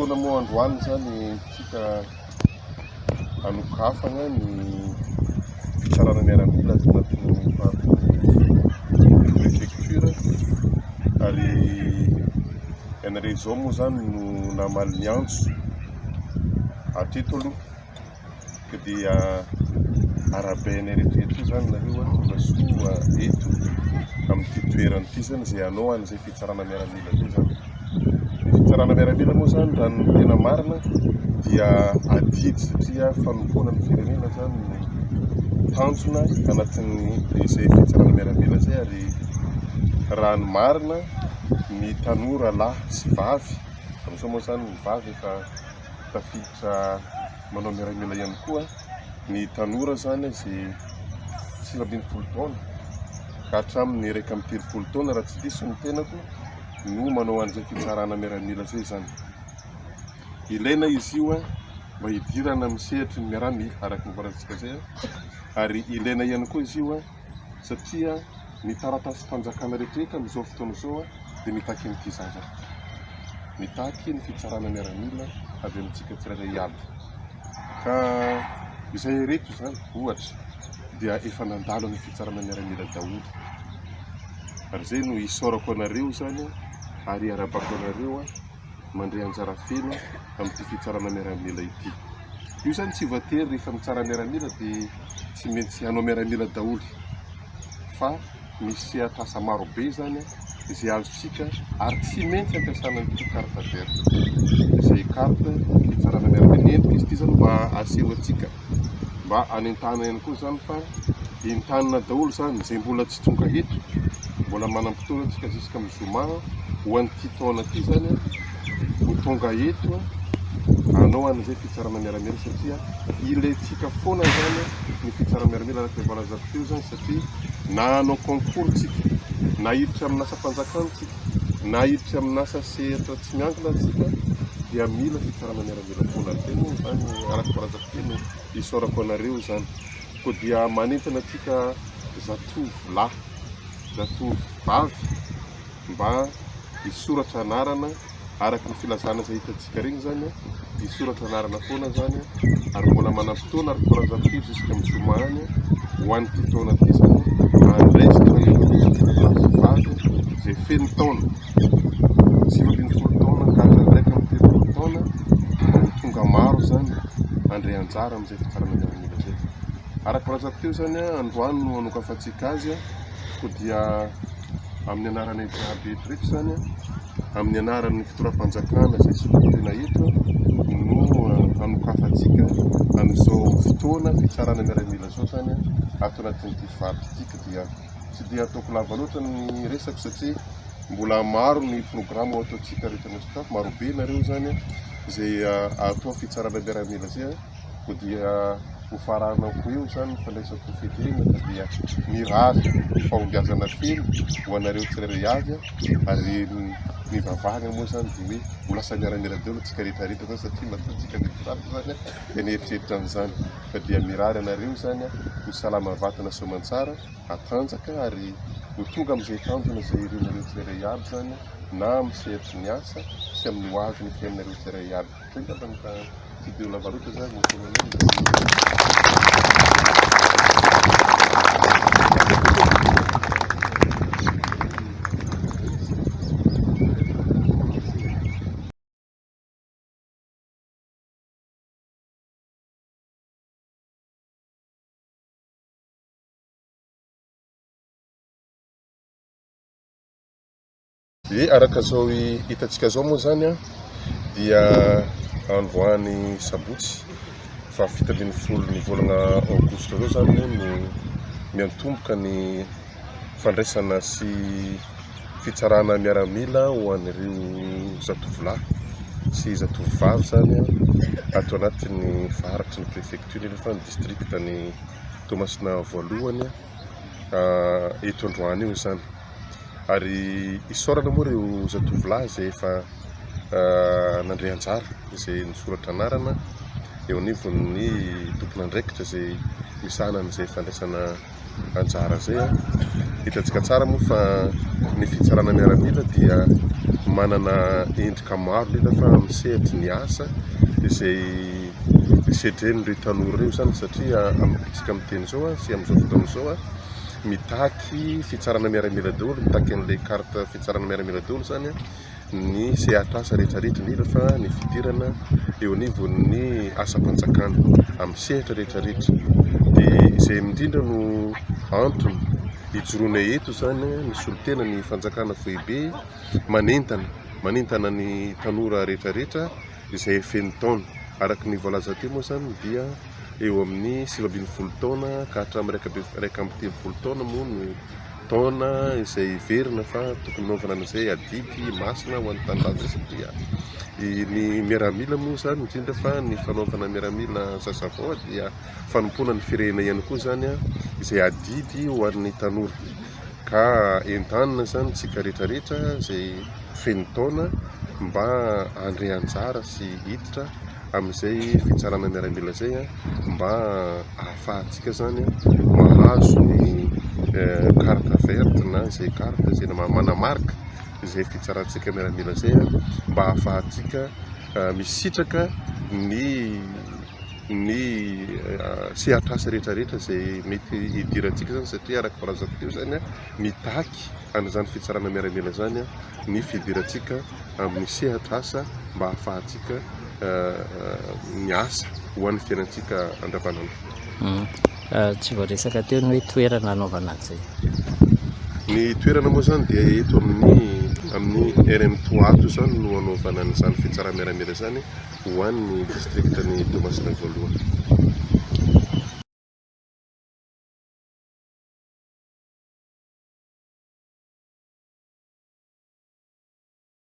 Fotoana moa androany izany tsika hanokafana ny fitsarana miaramila ato anatin'ny faritry ny préfecture ary ianareo izao moa izany no namaly ny antso hatreto aloha. Ka dia arahabainay rehetra eto izany nareo tonga soa eto amin'ity toerana ity izany izay hanao an'izay fitsarana miaramila izay izany. Ny fitsarana miaramila moa izany raha ny tena marina dia adidy satria fanompoana ny firenena izany no tanjona anatin'ny izay fitsarana miaramila izay ary raha ny marina ny tanora lahy sy vavy, amin'izao moa izany ny vavy efa tafiditra manao miaramila ihany koa ny tanora izany izay 19 taona ka hatramin'ny 31 taona raha tsy diso ny tenako no manao an'izay fitsarana miaramila izay izany. Ilaina izy io mba hidirana amin'ny sehatry ny miaramila araka ny voalazantsika izay ary ilaina ihany koa izy io satria ny taratasim-panjakana rehetra amin'izao fotoana izao dia mitaky an'ity zavatra ity. Mitaky ny fitsarana miaramila avy amintsika tsirairay avy. Ka izay ireto izany, ohatra, dia efa nandalo ny fitsarana miaramila daholo. Ary izay no isaorako anareo izany ary iarahabako anareo mandray anjara feno amin'ity fitsarana miaramila ity. Io izany tsy voatery rehefa mitsara miaramila dia tsy maintsy hanao miaramila daholo fa misy sehatr'asa maro be izany izay azontsika ary tsy maintsy ampiasana an'ity carte verte ity, izay carte fitsarana miaramila. Ny endrika izy ity izany mba aseho antsika, mba hanentanana ihany koa izany fa entanina daholo izany izay mbola tsy tonga eto, mbola manam-potoana isika jusqu'à amin'ny zoma ho an'ity taona ity izany ho tonga eto hanao an'izay fitsarana miaramila satria ilaintsika foana izany ny fitsarana miaramila araka ny voalazako teo izany satria na hanao concours tsika, na hiditra amina asam-panjakana tsika, na hiditra amina asa sehatra tsy miankina tsika dia mila fitsarana miaramila foana. Izay moa izany araka ny voalazako teo no isaorako anareo izany. Koa dia manentana antsika zatovo lahy, zatovo vavy mba hisoratra anarana araka ny filazana izay hitantsika ireny izany, hisoratra anarana foana izany ary mbola manam-potoana ary voalazako teo jusqu'à amin'ny zoma any ho an'ity taona ity izany handraisana ireo lahy sy vavy izay feno taona, 19 taona ka hatramin'ny 31 taona mba ho tonga maro izany handray anjara amin'izay fitsarana miaramila izay. Araka voalazako teo izany, androany no hanokafantsika azy koa dia amin'ny anaranay jiaby eto rehetra izany, amin'ny anaran'ny fitondram-panjakana izay solontena eto no hanokafantsika an'izao fotoana fitsarana miaramila izao izany ato anatin'ity faritra ity ka dia tsy dia ataoko lava loatra ny resako satria mbola maro ny programa ho ataontsika rehetra Anositrafo, marobe nareo izany izay atao fitsarana miaramila izay. Koa dia ho faranako eo izany ny fandraisako fitenenana fa dia mirary fahombiazana feno ho anareo tsirairay avy ary ny vavahana moa izany dia hoe ho lasa miaramila daholo antsika rehetra rehetra izany satria matoa antsika mety lavitra izany dia nieritreritra an'izany fa dia mirary anareo izany ho salama vatana sy aman-tsara hatanjaka ary ho tonga amin'izay tanjona izay irinareo tsirairay avy izany na amin'ny sehatry ny asa sy amin'ny ho avin'ny fiainanareo tsirairay avy. Zay angambany fa tsy dia ho lava loatra za mon colonel. Dia araka izao hitantsika izao moa izany dia androany sabotsy faha 17 ny volana aogositra izao izany moa no miantomboka ny fandraisana sy fitsarana miaramila ho an'ireo zatovolahy sy zatovovavy izany ato anatin'ny faritry ny prefecture nefa ny district-n'i Toamasina voalohany eto androany io izany. Ary isaorana moa ireo zatovolahy izay efa nandray anjara, izay nisoratra anarana eo anivon'ny tompon'andraikitra izay misahana an'izay fandraisana anjara izay. Hitantsika tsara moa fa ny fitsarana miaramila dia. manana endrika maro indrindra fa amin'ny sehatry ny asa izay sedren'ireo tanora ireo izany satria amintsika miteny izao sy amin'izao fotoana izao mitaky fitsarana miaramila daholo, mitaky an'ilay carte fitsarana miaramila daholo izany ny sehatr'asa rehetra rehetra indrindra fa ny fidirana eo anivon'ny asam-panjakana amin'ny sehatra rehetra rehetra. Dia izay indrindra no antony ijoroana eto izany misolo tena ny fanjakana foibe manentana, manentana ny tanora rehetra rehetra izay feno taona. Araka ny voalaza teo moa izany dia eo amin'ny 19 taona ka hatramin'ny 31 taona moa no taona izay heverina fa tokony hanaovana an'izay adidy masina ho an'ny tanindrazana satria ny miaramila moa izany indrindra fa ny fanaovana miaramila zazavao dia fanompoana ny firenena ihany koa izany izay adidy ho an'ny tanora ka entanina izany isika rehetra rehetra izay feno taona mba handray anjara sy hiditra amin'izay fitsarana miaramila izay mba ahafahantsika izany mahazo ny carte verte na izay carte izay manamarika izay fitsarantsika miaramila izay mba ahafahantsika misitraka ny ny sehatr'asa rehetra rehetra izay mety hidirantsika izany satria araka ny voalazako teo izany mitaky an'izany fitsarana miaramila izany ny fidirantsika amin'ny sehatr'asa mba ahafahantsika miasa ho an'ny fiainantsika andavanandro. Tsy voaresaka teo ny hoe toerana hanaovana an'izay. Ny toerana moa izany dia eto amin'ny amin'ny RM3 ato izany no hanaovana an'izany fitsarana miaramila izany ho an'ny distrikan'i Toamasina voalohany.